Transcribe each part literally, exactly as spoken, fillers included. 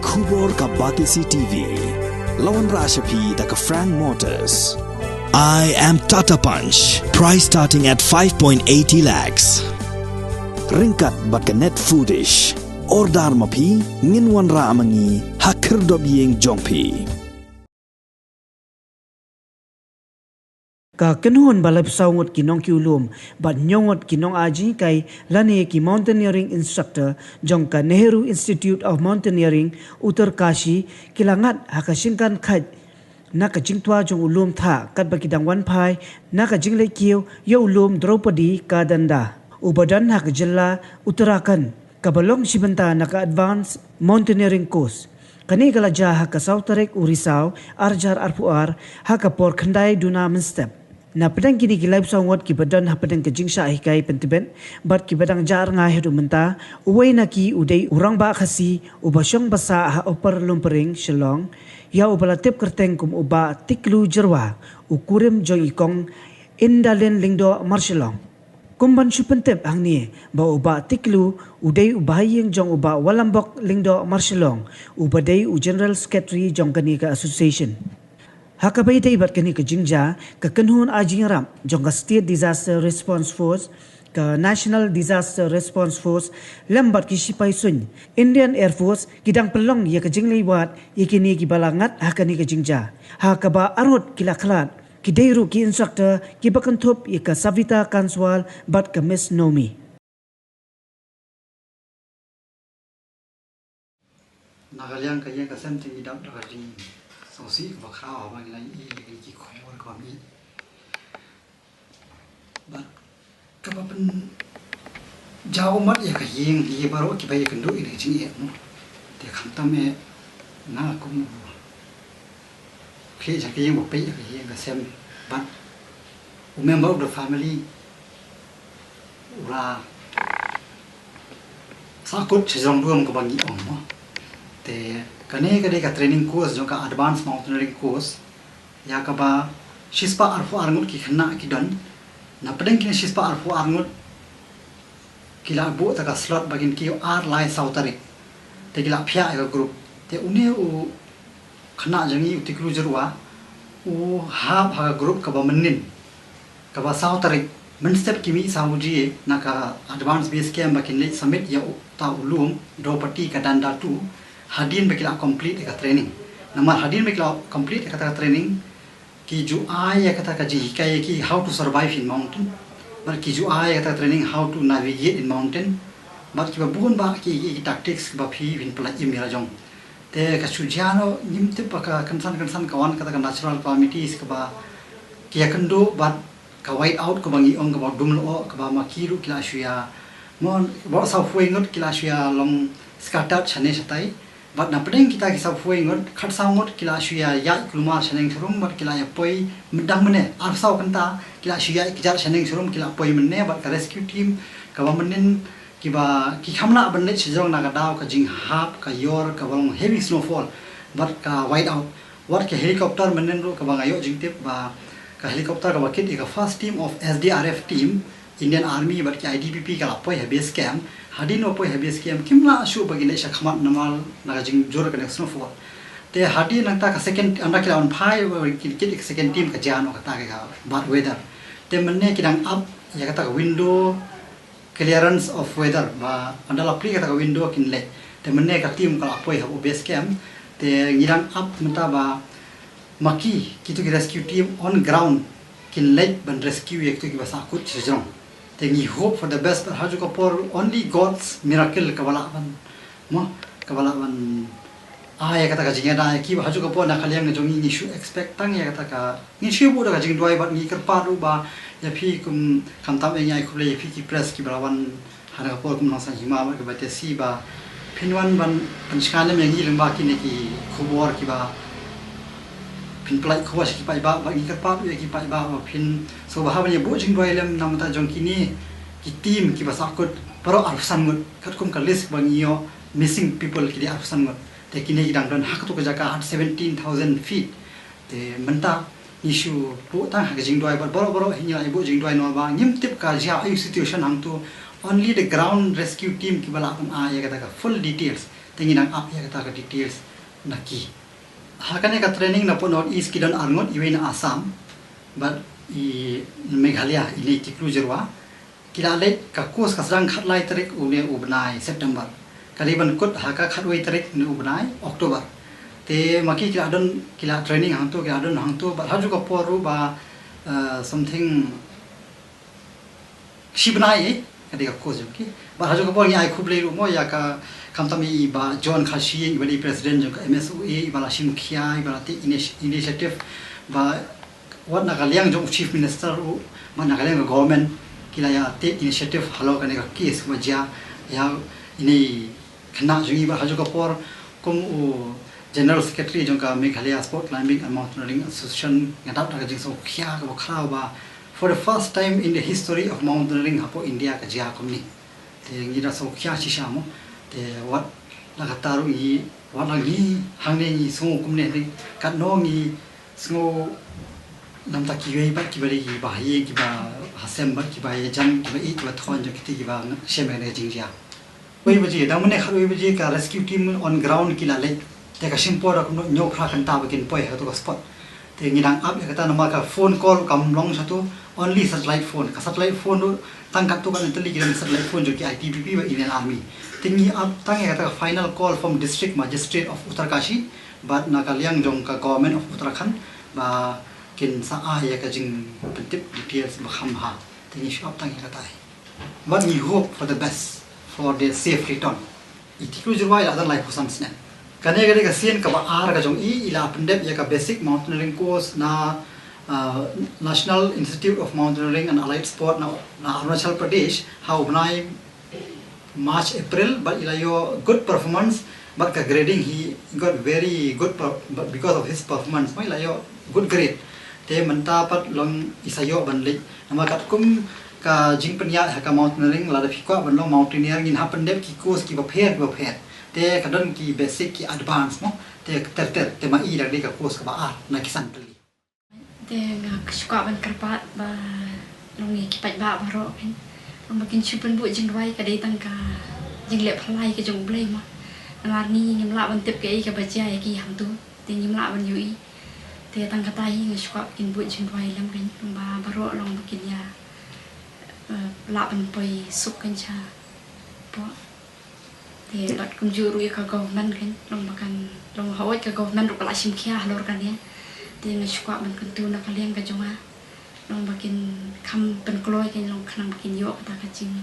Khubor ka Batesi T V. La wanrah sha phi da ka Frank Motors. I am Tata Punch. Price starting at five point eighty lakhs. Ryngkat bad ka Net Foodish. Order ma phi, ngin wanrah ma ngi ha khyrdop ïing jong phi. Ka kynhun ba laiphew saw ngut ki nongkiew lum bad hynñiew ngut ki nongai jinghikai lane ki mountaineering instructor jong ka Nehru Institute of Mountaineering, Uttarkashi, ki la ngat ha ka shingkan khaid na ka jingtwa jong u lum Thah katba ki dang wan phai na ka jingleit kiew ïa u lum Draupadi ka Danda, uba don ha ka jylla Uttarakhand, kaba long shi bynta na ka Advanced Mountaineering Course. Kane ka la jia ha ka saw tarik u Risaw, ar hajar arphew ar, ha ka por khyndai duna mynstep. Na pdeng kine ki laiphew saw ngut kiba don hapdeng ka jingshah hikai pyntbit bad kiba dang jah rngai haduh mynta, uwei na ki u dei u rangbah Khasi uba shong basa ha Upper Lumpering, Shillong, ïa uba la tip kyrteng kum u Bah Tiklu Jyrwa, u kurim jong i Kong Indalin Lyngdoh Marshillong. Kum ban shu pyntip hangne ba u Bah Tiklu u dei u bahaïing jong u Bah Walambok Lyngdoh Marshillong, uba dei u General Secretary jong kane ka association. Ha kaba ïadei bad kane ka jingjia, ka kynhun ai jingïarap jong ka State Disaster Response Force, ka National Disaster Response Force, lem bad ki shipai suiñ Indian Air Force, ki dang pynlong ïa ka jingleit wad ïa kine kiba la ngat ha kane ka jingjia, ha kaba arngut ki la khlad. Ki dei ruh ki instructor kiba kynthup ïa ka Savita Kanswal bad ka Miss Naomi. Na ka liang ka ïing ka sem te ngi dap da ka jingsngewsih kaba khraw haba ngi la ïohi ïa ki khubor kaba mih. Bad kaba pynjaw ummat ïa ka ïing, ïa baroh kiba ïakynduh ïa ka jingeh mo. Te khamtam eh nga kum u khlieh jong ka ïing ba peit ïa ka ïing ka sem bad u member of the family u la sahkut sha jrong duh kaba ngi ong mo. Te kane ka dei ka training course jong ka Advanced Mountaineering Course, ïa kaba shispah arphew ar ngut ki khynnah ki don. Na pdeng kine shispah arphew ar ngut ki la buh ta ka slot ba kin kiew ar lai saw tarik. Te ki la phiah ïa ka group. Te une u khynnah jong ngi u Tiklu Jyrwa u hap ha ka group kaba mynnin, kaba saw tarik. Mynstep ki mih saw baje na ka advance base camp ba kin leit submit ïa uta u lum Draupadi ka Danda two, hadien ba ki la complete ïa ka training. Namar hadien ba ki la complete ïa kata ka training, ki ju ai ïa kata ka jinghikai ïa ki how to survive in mountain, bad ki ju ai ïa kata ka training how to navigate in mountain, bad kiba bun bah ki, ki, ki tactics ba phi phin pynlait im ïa la jong. Te ka shu jia noh, ngim tip ba ka kynsan kynsan ka wan kata ka natural calamities kaba ki ïakynduh bad ka white out kaba ngi ong kaba dum lyoh, kaba ma ki ruh ki la shu ïa, mo, baroh sawphew ngut ki la shu ïa long scattered shane shatai. Bad na pdeng kita ki sawphew ngut, khatsaw ngut ki la shu ïa ïaid kulmar shaneng sharum bad ki la ïa poi mynta mynne, arsaw kynta ki la shu ïaid kjat shaneng sharum, ki la poi mynne bad ka rescue team kaba mynnin kiba ki kham lah ban leit sha jrong na ka daw ka jinghap ka ïor kaba long heavy snowfall bad ka white out. Wat ka helicopter mynnin ruh kaba nga ïoh jingtip ba ka helicopter kaba kit ïa ka first team of S D R F team, Indian Army bad ki I T B P ka la poi ha base camp. Hadien ba poi ha base camp kim lah shuh ba kin leit sha khmat namar na ka jingjur kane ka snowfall. Te hadien nangta ka second, ynda ki la wan phai, ki kit ïa ka second team ka jia noh kata ka bad weather. Te mynne ki dang ap ïa kata ka window clearance of weather, ba ynda la plie kata ka window kin leit. Te mynne ka team ka la poi hapoh base camp. Te ngi dang ap mynta ba ma ki, kito ki rescue team on ground kin leit ban rescue ïa kito kiba sahkut sha jrong. Te ngi hope for the best, but ha kajuh ka por only God's miracle kaba lah ban, mo, kaba lah ban ai ïa kata ka jingïada ïa ki. Ba ha kajuh ka por na ka liang jong ngi ngi shu expect tang ïa kata ka, ngi shu buh da ka jingduwai bad ngi kyrpad ruh ba ïa phi kum, khamtam eh ngi ai khublei ïa phi ki press kiba la wan ha kane ka por kum Nongsaiñ Hima bad ka Batesi ba phin wan ban pynshngaiñ lem ïa ngi lyngba kine ki khubor kiba phin pynlait khubor sha ki paidbah, bad ngi kyrpad ruh ïa ki paidbah ba phin sngewbha ban ïa buh jingduwai lem na ka bynta jong kine ki team kiba sahkut baroh arphew san ngut, katkum ka list ba ngi ïoh missing people ki dei arphew san ngut. Te kine ki dang don ha kato ka jaka ha seventeen thousand feet. Te mynta ngi shu buh tang ha ka jingduwai bad baroh baroh hi ngi la ïa buh jingduwai namar ba ngim tip ka jia aiu situation hangto. Only the ground rescue team kiba lah ban ai ïa kata ka full details. Te ngi dang ap ïa kata ka details na ki. Ha kane ka training na pdeng North East ki don arngut, iwei na Assam bad i Meghalaya, i ne Tiklu Jyrwa. Ki la leit, ka course ka sdang khatlai tarik une u bnai September. Ka dei ban kut ha ka khatwei tarik une u bnai October. Te ma ki ki la don, ki la training hangto, ki la don hangto, bad ha ju ka por ruh ba, uh, something shi bnai, eh, ka dei ka course jong ki. Bad ha ju ka por ngi ai khublei ruh mo ïa ka, khamtam i Bah John Kharshing, i ba dei president jong ka M S O A, i ba la shim khia, i ba la take initi-, initiative, ba wat na ka liang jong u Chief Minister ruh, bad na ka liang ka government, ki la ïa take initiative halor kane ka case ba jia ïa ine i khynnah jong ngi. Bad ha ju ka por kum u General Secretary jong ka Meghalaya Sport Climbing and Mountaineering Association, nga dap da ka jingsngewkhia kaba khraw ba for the first time in the history of mountaineering hapoh India ka jia kumne. Te ngi da sngewkhia shisha mo. Te wat la katta ruh ngi, wat la ngi hangne ngi sngew kumne, te katno ngi sngew namar kiwei bad kiba dei kiba ha ïing, kiba ha sem bad kiba ïajan, kiba ïeit, kiba thon jong kiti kiba shem ïa kane ka jingjia. Wei baje, dang mynne khatwei baje ka rescue team on ground ki la leit. Te ka shim por da kumno, hynñiew phra kynta ba kin poi ha kato ka spot. Te ngi dang ap ïa kata namar ka phone call kam long shato, only satellite phone. Ka satellite phone ruh tang katto katne tylli ki don satellite phone jong ki I T B P bad Indian Army. Te ngi ap tang ïa kata ka final call from District Magistrate of Uttarkashi bad na ka liang jong ka Government of Uttarakhand ba kin sa ai ïa ka jingpyntip details ba kham bha. Te ngi shu ap tang ïa kata. But we hope for the best for their safe return. I Tiklu Jyrwa i la don laiphew san snem. Kane ka dei ka sien kaba ar ka jong i, i la pyndep ïa ka basic mountaineering course na, uh, National Institute of Mountaineering and Allied Sport na, na Arunachal Pradesh ha u bnai March, April, bad i la ïoh good performance, bad ka grading, he got very good per-, but because of his performance, mo, i la ïoh good grade. Te mynta pat long i sa ïoh ban leit. Namar katkum ka jingpynïaid ha ka mountaineering, lada phi kwah ban long mountaineer ngin hap pyndep ki course kiba pher kiba pher. Te ka don ki basic, ki advance mo. Te ter ter, te ma i dang dei ka course kaba ar na ki san tylli. Te nga shu kwah ban kyrpad ba long ïa ki paidbah baroh kan. Long ba kin shu pynbud jingduwai, ka dei tang ka jingleh phylla ka jong U Blei mo. Namar ngi ngim lah ban tip kaei kaba jia ïa ki hangto. Te ngim lah ban ïohi. Te tang kata hi nga shu kwah ba kin bud jingduwai lem kan, ba baroh long ba kin ïa, eh, lah ban poi suk kan shapoh. Te bad kumjuh ruh ïa ka government kan, long ba kan, long hawai ka government ruh ka la shim khia halor kane. Te nga shu kwah ban kyntu na ka liang ka jong nga, long ba kin kham pynkloi kan, long khnang ba kin ïoh kata ka jing,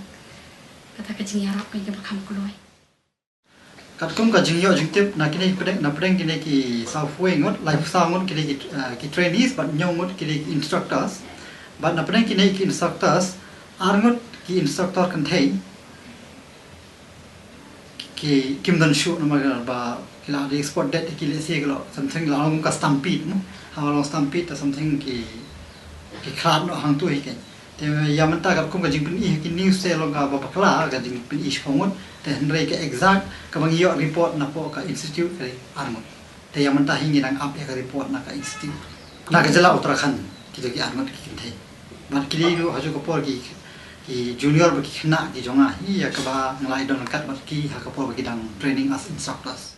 kata ka jingïarap kan kaba kham kloi. Katkum ka jingïoh jingtip na kine ki pdeng, na pdeng kine ki sawphew ngut, laiphew saw ngut kine ki, eh, ki trainees, bad hynñiew ngut kine ki instructors. Bad na pdeng kine ki instructors, ar ngut ki instructor kynthei ki kim don shuh namar ba ki la dei spot dead, ki lehse ki la something la long ka stampede mo. Ha long stampede ta something ki, ki khlad noh hangto hi kan. Te ïa mynta katkum ka jingpyni ha ki news te long kaba bakla ka jingpyni shiphew ngut, te hynrei ka exact kaba ngi ïoh report napoh ka institute ka dei ar ngut. Te ïa mynta hi ngi dang ap ïa ka report na ka institute. Na ka jylla Uttarakhand, kito ki ar ngut ki kynthei. Bad ki dei ruh ha ju ka por ki, ki junior bad ki khynnah ki jong nga hi, ïa kaba nga la ïadon ryngkat bad ki ha ka por ba ki dang training as instructors.